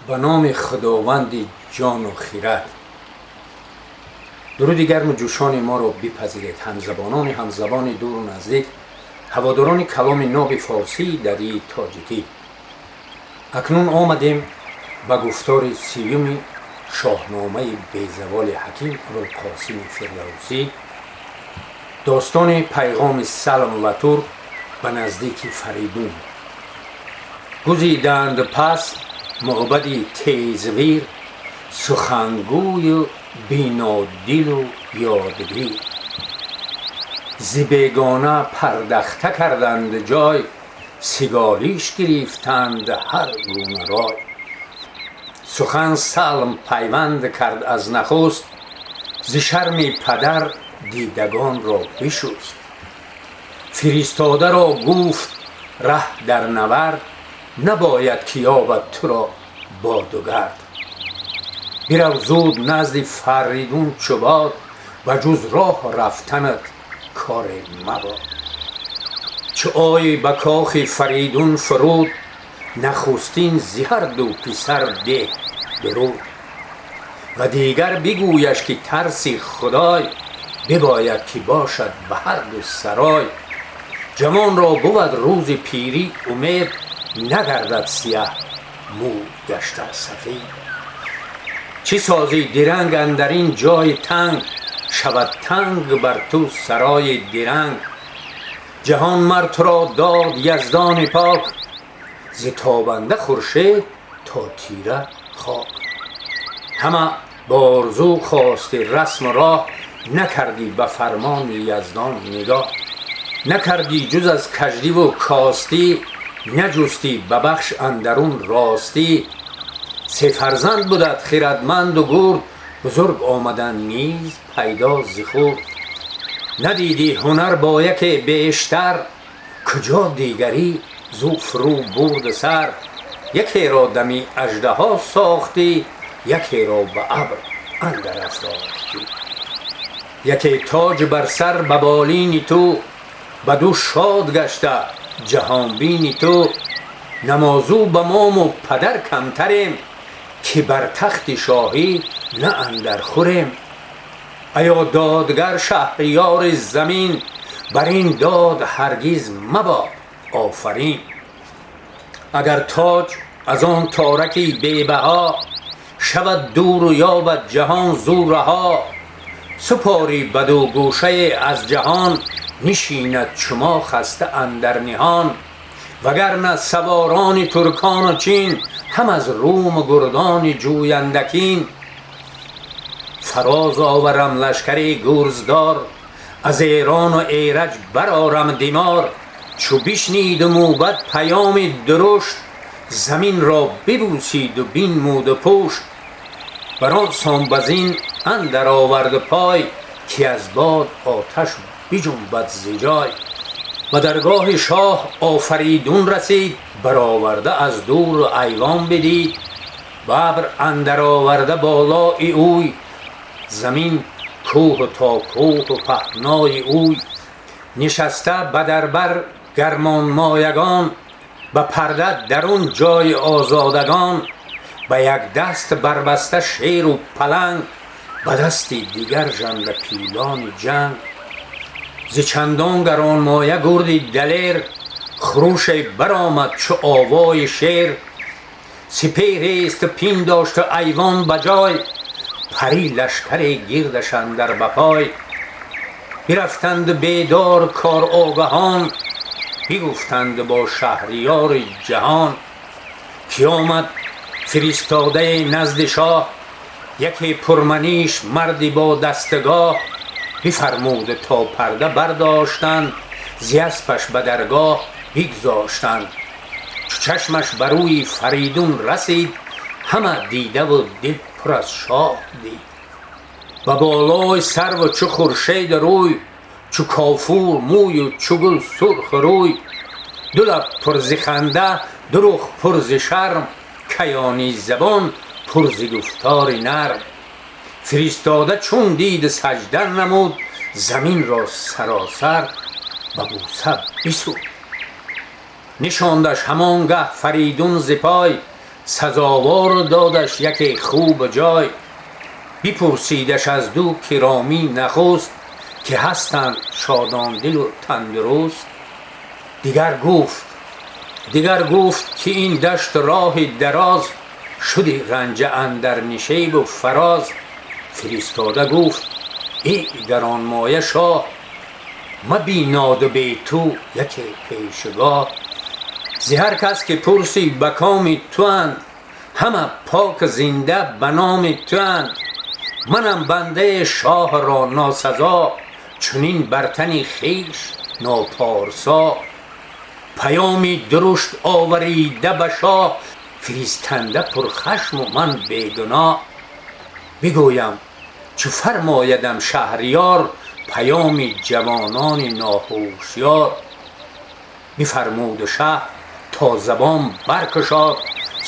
Ба номи Худованди ҷону хирад. Дуруди гарму ҷӯшони моро бипазиред, ҳамзабонони ҳамзабони дуру наздик, ҳаводорони каломи ноби форсии дарии тоҷикӣ. Акнун омадем ба гуфтори сиюми Шоҳномаи безаволи ҳаким Абулқосими Фирдавсӣ, достони пайғоми Салм ва Тур ба наздики Фаридун. Гузиданд пас мӯбади тезвир, сухангӯю бинодилу ёдгир. Зи бегона пардахта карданд ҷой, сиголиш гирифтанд ҳар гуна рой. Сухан Салм пайванд кард аз нахуст, зи шарми падар дидагонро бишуст. Фиристодаро гуфт: раҳ дар навард набояд, ки ёбад туро боду гард. Бирав зуд назди Фаридун чу бод, ба ҷуз роҳ рафтанат коре мабод. Чу оӣ ба кохи Фаридун фуруд, нахустин зи ҳар ду писар деҳ дуруд. Ва дигар бигӯяш, ки тарси Худой бибояд, ки бошад ба ҳар ду сарой. Ҷавонро бувад рӯзи пирӣ умед, нагардад сияҳ мӯ гашта сафед. Чӣ созӣ диранг андар ин ҷои танг? Шавад танг бар ту сарои диранг. Ҷаҳон мар туро дод Яздони пок, зи тобанда хуршед то тира хок. Ҳама борзу хости расму роҳ, накардӣ ба фармони Яздон нигоҳ. Накардӣ ҷуз аз каждиву костӣ, наҷустӣ ба бахш андарун ростӣ. Се фарзанд будат хирадманду гурд, бузург омадан низ пайдо зи хурд. Надидӣ ҳунар бо яке бештар, куҷо дигарӣ зу фурӯ бурд сар. Якеро дами аждаҳо сохтӣ, якеро ба абр андар афрохтӣ. Яке тоҷ бар сар ба болини ту, баду шод гашта ҷаҳонбини ту. Намозу ба мому падар камтарем, ки бар тахти шоҳӣ на андар хӯрем. Аё додгар шаҳриёри замин, бар ин дод ҳаргиз мабод офарин. Агар тоҷ аз он тораки бебаҳо шавад дуру ёбад ҷаҳон зу раҳо, супорӣ баду гӯшае аз ҷаҳон, нишинад чумо хаста андар ниҳон. Вагарна саворони туркону чин, ҳам аз руму гурдони ҷӯяндакин. Фароз оварам лашкари гурздор, аз Эрону Эраҷ барорам димор. Чу бишниду мӯбад паёми дурушт, заминро бибӯсиду бинмуду пушт. Бар он сон ба зин андар овард пой, ки аз бод оташ биҷунбад зи ҷой. Ба даргоҳи шоҳ Офаридун расид, бароварда аз дуру айвон бидид. Бабр андар оварда болои ӯй, замин кӯҳу то кӯҳу паҳнои ӯй. Нишаста ба дарбар гармонмоягон, ба парда дарун ҷои озодагон. Ба як даст барбаста шеру паланг, ба дасти дигар жанда пилони ҷанг. Зи чандон гаронмоя гурди далер, хурӯше баромад чу овои шер. Сипеҳрест пиндошту айвон ба ҷой, пари лашкаре гирдаш андар ба пой. Бирафтанд бедор корогаҳон, бигуфтанд бо шаҳриёри ҷаҳон, ки омад фиристодае назди шоҳ, яке пурманиш марди бо дастгоҳ. Бифармуд то парда бардоштанд, зи аспаш ба даргоҳ бигзоштанд. Чу чашмаш ба рӯи Фаридун расид, ҳама дидаву дил пур аз шоҳ дид. Ба болои сарву чу хуршеду рӯй, чу кофур мӯю чу гул сурху рӯй. Ду лаб пур зи ханда, ду рух пур зи шарм, каёни забон пур зи гуфтори нарм. Фиристода чун дид, саҷда намуд, заминро саросар ба бӯса бисуд. Нишондаш ҳамон гаҳ Фаридун зи пой. Сазовор додаш яке хуб ҷой. Бипурсидаш аз ду киромӣ нахуст, ки ҳастанд шодондилу тандуруст. Дигар гуфт, ки ин дашт роҳи дароз, шуди ранҷа андар нишебу фароз. Фиристода гуфт: «Эй гаронмоя шоҳ, мабиноду бе ту яке пешгоҳ. Зи ҳар кас ки пурсӣ, ба коми туанд, ҳама пок зинда ба номи туанд. Манам бандаи шоҳро носазо, чунин бар тани хеш нопорсо. Паёми дурушт оварида ба шоҳ, фиристанда пурхашму ман бегуноҳ. Бигӯям, чу фармоядам шаҳриёр, паёми ҷавонони ноҳушёр». Бифармуду шаҳ то забон баркушод,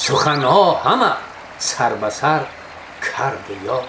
суханҳо ҳама сар ба сар карду ёд.